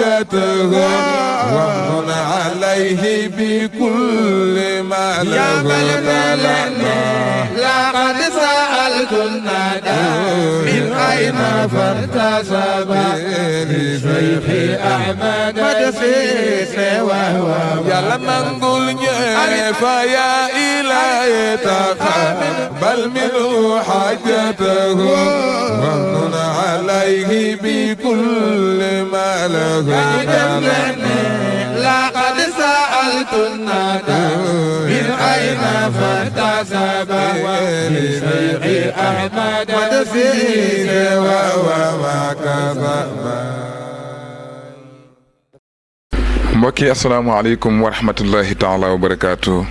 حاجته ومن عليه بكل ما له لقد سألت الندى من أين فارتسب شيخي أحمد مدسيس وهو يلا نقول فيا إلهي تقبل منه حاجته ومن عليه بكل ما له لقد سألت الندى من أين فارتسب شيخي أحمد مدسيس وهو mbokki asalaamaaleykum wa rahmatullahi taala wa barakaatu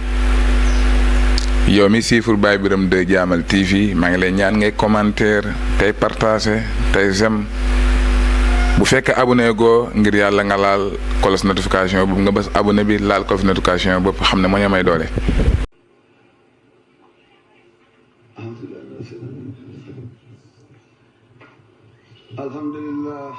yow mi siifur Baye Birame 2 Jaamal TV maa ngi lay ñaan ngay commentaire tey partager tey j'aime bu fekkee abonné goo ngir yàlla nga laal kolos notification bu nga bës abonné bi laal kolos notification bopp xam ne moo ñu may doole. alhamdulillah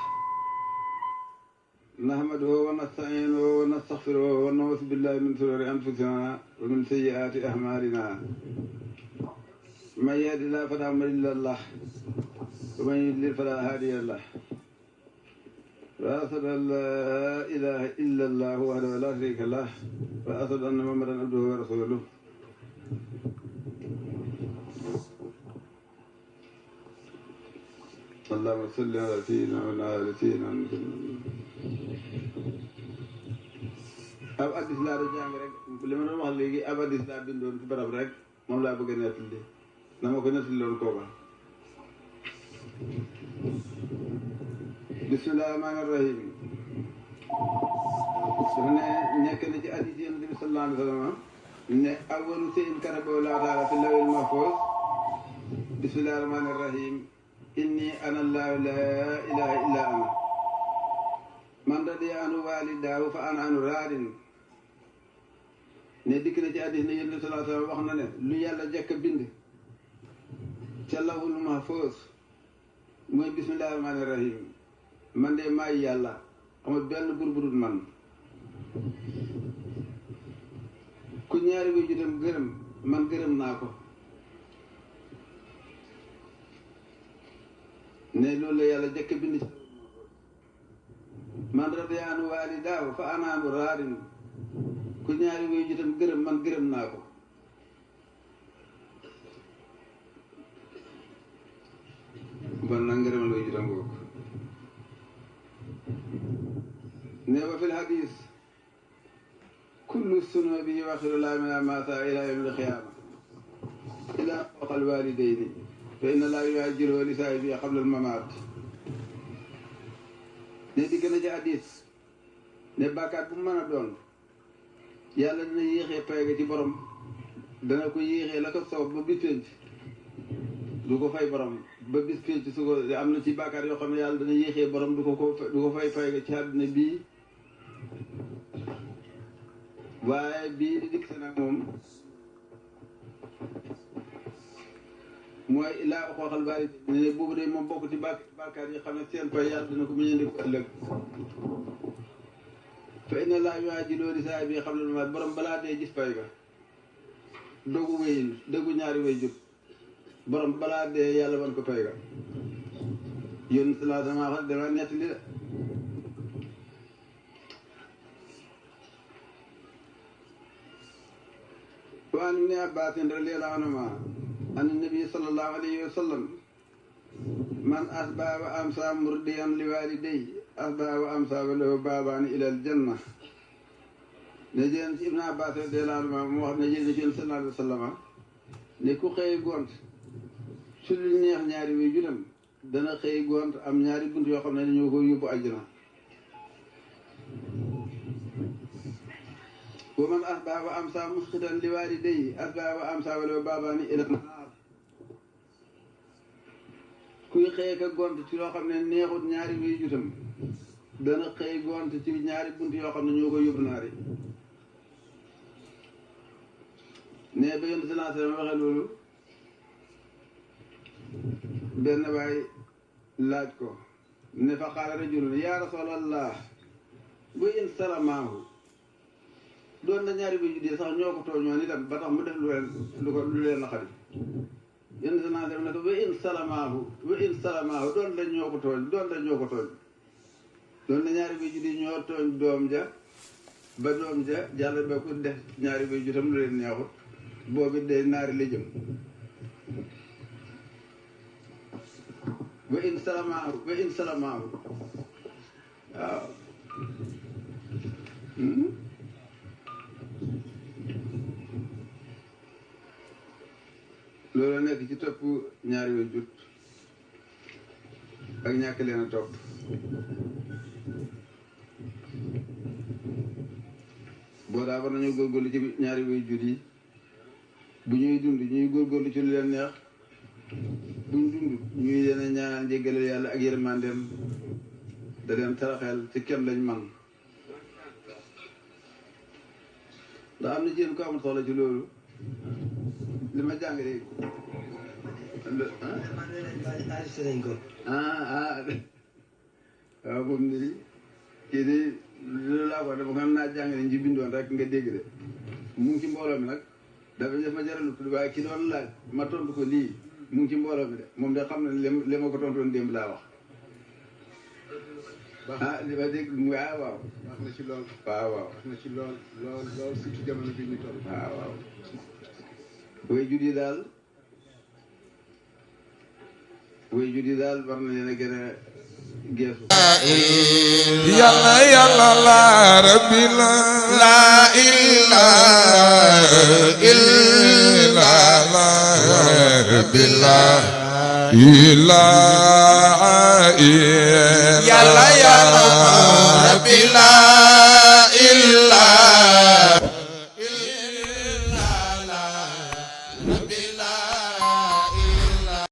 نحمده ونستعينه ونستغفره ونعوذ بالله من شرور أنفسنا ومن سيئات أعمالنا من يهد الله فلا مضل له ومن يضلل فلا هادي له وأشهد أن لا إله إلا الله وحده لا شريك له وأشهد أن محمدا عبده ورسوله اللهم صل على سيدنا وعلى سيدنا ab addis laa da jàng rek li ma doon wax léegi ab addis laa bindoon ci barab rek moom laa bëgg a nettali na ma ko nettali loon kooka bismillah rahmaani rahim dafa ne nekk na ci addis yonent bi sallallahu alayhi wa sallam ne awwalu shay'in katabahu Allahu taala fi lawhil mahfuz bismillah rahmaani rahim inni ana allahu la ilaha illa ana man radiya anhu walidaahu fa ana anu raadin ne dikk na ci hadiis ne yonent bi sallallahu alayhi wa sallam wax na ne lu yàlla jekk bind ca lawhul mahfuus mooy bismillahi rahmaani rahim man de maay yàlla amul benn buur bu dul man ku ñaari way jutam gërëm man gërëm naa ko ne loolu la yàlla jekk bind ci man radiya anhu walidaahu fa ana anu raadin ku ñaari way jutam gërëm man gërëm naa ko bon nag ngërëmal way jutam googu ne wa fil hadis kullu sunubi yuwaxiru laa mina maasa ila yawmil qiyaama ila uquuqal waalidayni fa inna laa yu'ajjiluhu li saahibihi qabla al mamaat ne di gën a ci hadis ne bàkkaat bu mu mën a doon yàlla dina yéexee pay ga ci borom dana ko yéexee la ko soob ba bis pénc du ko fay borom ba bis pénc su ko am na ci bàkkaat yoo xam ne yàlla dana yéexee borom du ko fay pay ga ci àddina bii waaye bii di dikk nag moom mooy laa uquuqal waalidayni ne boobu de moom bokk ci bàkkaat yi xam ne seen pay yàlla dina ko muñandi ko ëllëg fa inna laa yu'ajjiluhu li saahibihi qabla al-mamaat borom balaa dee gis pay ga dogu ñaari way jur borom balaa dee yàlla wan ko pay ga yéen salaa sama wax dama nettali de wa an ibni Abbaasin radiyallaahu anhumaa an nabi sallallahu alayhi wa sallam man asbaha wa amsa murdiyan li waalidayhi asbaha wa amsa wa lahu baabaani ilal janna ne jëleen ci Ibn Abbas radiyallaahu anhumaa mu wax ne jëleen ci yéen sallallahu alayhi wa sallam ne ku xëy gont su lu neex ñaari wi juram dana xëy gont am ñaari bunt yoo xam ne dañoo ko yóbbu àjjana wa man asbaha wa amsa musxitan li waalidayhi asbaha wa amsa wa lahu baabaani ilal naar kuy xëy ka gont ci loo xam ne neexut ñaari wi jutam dana xëy gont ci ñaari bunt yoo xam ne ñoo ko yóbbu naari ne ba yonent sallallahu alayhi wa sallam waxee loolu benn waay laaj ko ne fa qaala rajulun yaa rasulallah bu in salamaahu doon na ñaari way judee sax ñoo ko tooñoon itam ba tax mu def lu leen naqari yenn sa naa dem ne ko wa in salamaahu doon la ñoo ko tooñ doon na ñaari way judee ñoo tooñ doom ja ba doom ja jàll ba ko def ñaari way jutam lu leen neexut boobu de naari la jëm wa in salamaahu waaw loolu nekk ci topp ñaari way jut ak ñàkk leen a topp boo daa war nañoo góorgóorlu ci ñaari way jut yi bu ñuy dund ñuy góorgóorlu ci lu leen neex buñ dund ñuy leen a ñaanal njéggalal yàlla ak yërmandeem da leen taraxeel ci kem lañ man ndax am na ci yéen ko amul soxla ci loolu li ma jàng de waaw moom ni kii di loolu laa ko dama ko naa jàng ne ci bindoon rek nga dégg de mu ngi ci mbooloo mi nag dafa def ma jaralu tudd waaye ki doon laaj ma tontu ko lii mu ngi ci mbooloo mi de moom de xam ne li ma ko tontoon démb laa wax li ma dégg waaw waaw wax na ci lool waaw waaw wax na ci lool surtout jamono bi ñu toll waaw waaw way jur yi daal war na leen a gën a geesu yàlla yàlla la rabbi la ilaha illa la rabbi la ilaha yàlla yàlla rabbi la ilaha illa la rabbi